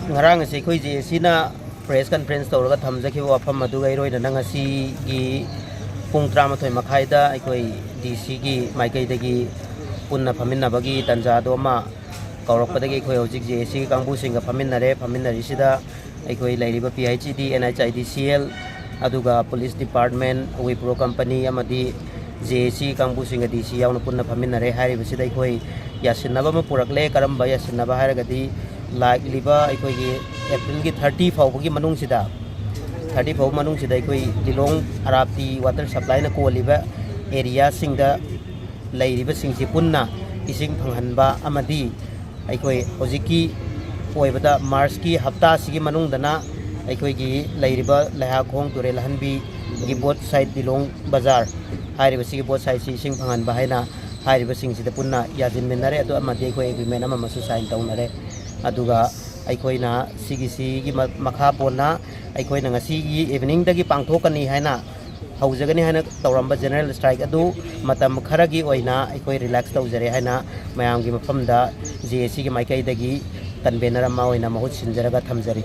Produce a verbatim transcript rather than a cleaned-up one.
ꯉꯔꯥꯡ ꯑꯁꯤ ꯑꯩꯈꯣꯏ ꯖꯦ ꯑꯦ ꯁꯤꯅ ꯄ꯭ꯔꯦꯁ ꯀꯟꯐ꯭ꯔꯦꯟꯁ ꯇꯧꯔꯒ ꯊꯝꯖꯈꯤꯕ ꯋꯥꯐꯝ ꯑꯗꯨꯒ ꯏꯔꯣꯏꯅꯅ ꯉꯁꯤꯒꯤ ꯄꯨꯡ ꯇꯔꯥꯃꯥꯊꯣꯏ ꯃꯈꯥꯏꯗ ꯑꯩꯈꯣꯏ ꯗꯤ ꯁꯤꯒꯤ ꯃꯥꯏꯀꯩꯗꯒꯤ ꯄꯨꯟꯅ ꯐꯝꯃꯤꯟꯅꯕꯒꯤ ꯇꯥꯟꯖꯥꯗꯣ ꯑꯃ ꯀꯧꯔꯛꯄꯗꯒꯤ ꯑꯩꯈꯣꯏ ꯍꯧꯖꯤꯛ ꯖꯦ ꯑꯦ ꯁꯤꯒꯤ ꯀꯥꯡꯕꯨꯁꯤꯡꯒ ꯐꯝꯃꯤꯟꯅꯔꯦ꯫ ꯐꯝꯃꯤꯟꯅꯔꯤꯁꯤꯗ ꯑꯩꯈꯣꯏ ꯂꯩꯔꯤꯕ P H E D, N H I D C L, ꯑꯗꯨꯒ ꯄꯨꯂꯤꯁ ꯗꯤꯄꯥꯔꯠꯃꯦꯟ, ꯋꯤꯄ꯭ꯔꯣ ꯀꯝꯄꯅꯤ ꯑꯃꯗꯤ ꯖꯦ ꯑꯦ ꯁꯤ ꯀꯥꯡꯕꯨꯁꯤꯡꯒ ꯗꯤ ꯁꯤ ꯌꯥꯎꯅ ꯄꯨꯟꯅ ꯐꯝꯃꯤꯟꯅꯔꯦ꯫ ꯍꯥꯏꯔꯤꯕꯁꯤꯗ ꯑꯩꯈꯣꯏ ꯌꯥꯁꯤꯟꯅꯕ ꯑꯃ ꯄꯨꯔꯛꯂꯦ꯫ ꯀꯔꯝꯕ ꯌꯥꯁꯤꯟꯅꯕ ꯍꯥꯏꯔꯒꯗꯤ, ꯂꯥꯛꯂꯤꯕ ꯑꯩꯈꯣꯏꯒꯤ ꯑꯦꯄ꯭ꯔꯤꯜꯒꯤ ꯊꯥꯔꯇꯤ ꯐꯥꯎꯕꯒꯤ ꯃꯅꯨꯡꯁꯤꯗ, ꯊꯥꯔꯇꯤ ꯐꯥꯎꯕ ꯃꯅꯨꯡꯁꯤꯗ ꯑꯩꯈꯣꯏ ꯂꯤꯂꯣꯡ ꯑꯔꯥꯞꯇꯤ ꯋꯥꯇꯔ ꯁꯄ꯭ꯂꯥꯏꯅ ꯀꯣꯜꯂꯤꯕ ꯑꯦꯔꯤꯌꯥꯁꯤꯡꯗ ꯂꯩꯔꯤꯕꯁꯤꯡꯁꯤ ꯄꯨꯟꯅ ꯏꯁꯤꯡ ꯐꯪꯍꯟꯕ ꯑꯃꯗꯤ ꯑꯩꯈꯣꯏ ꯍꯧꯖꯤꯛꯀꯤ ꯑꯣꯏꯕꯗ ꯃꯥꯔꯆꯀꯤ ꯍꯞꯇꯥꯁꯤꯒꯤ ꯃꯅꯨꯡꯗꯅ ꯑꯩꯈꯣꯏꯒꯤ ꯂꯩꯔꯤꯕ ꯂꯩꯍꯥꯈꯣꯡ ꯇꯨꯔꯦꯜ ꯑꯍꯟꯕꯤꯒꯤ ꯕꯣꯠ ꯁꯥꯏꯠ ꯂꯤꯂꯣꯡ ꯕꯖꯥꯔ ꯍꯥꯏꯔꯤꯕꯁꯤꯒꯤ ꯕꯣꯠ ꯁꯥꯏꯠꯁꯤ ꯏꯁꯤꯡ ꯐꯪꯍꯟꯕ ꯍꯥꯏꯅ ꯍꯥꯏꯔꯤꯕꯁꯤꯡꯁꯤꯗ ꯄꯨꯟꯅ ꯌꯥꯁꯤꯟꯃꯤꯟꯅꯔꯦ꯫ ꯑꯗꯨ ꯑꯃꯗꯤ ꯑꯩꯈꯣꯏ ꯑꯦꯒ꯭ꯔꯤꯃꯦꯟ ꯑꯃꯃꯁꯨ ꯁꯥꯏꯟ ꯇꯧꯅꯔꯦ꯫ ꯑꯗꯨꯒ ꯑꯩꯈꯣꯏꯅ ꯁꯤꯒꯤꯁꯤꯒꯤ ꯃ-, ꯃꯈꯥ ꯄꯣꯟꯅ ꯑꯩꯈꯣꯏꯅ ꯉꯁꯤꯒꯤ ꯏꯚꯤꯅꯤꯡꯗꯒꯤ ꯄꯥꯡꯊꯣꯛꯀꯅꯤ ꯍꯥꯏꯅ ꯍꯧꯖꯒꯅꯤ ꯍꯥꯏꯅ ꯇꯧꯔꯝꯕ ꯖꯦꯅꯔꯦꯜ ꯁ꯭ꯇ꯭ꯔꯥꯏꯛ ꯑꯗꯨ ꯃꯇꯝ ꯈꯔꯒꯤ ꯑꯣꯏꯅ ꯑꯩꯈꯣꯏ ꯔꯤꯂꯦꯛꯁ ꯇꯧꯖꯔꯦ ꯍꯥꯏꯅ ꯃꯌꯥꯝꯒꯤ ꯃꯐꯝꯗ ꯖꯦ ꯑꯦ ꯁꯤꯒꯤ ꯃꯥꯏꯀꯩꯗꯒꯤ ꯀꯟꯚꯦꯅꯔ ꯑꯃ ꯑꯣꯏꯅ ꯃꯍꯨꯠ ꯁꯤꯟꯖꯔꯒ ꯊꯝꯖꯔꯤ꯫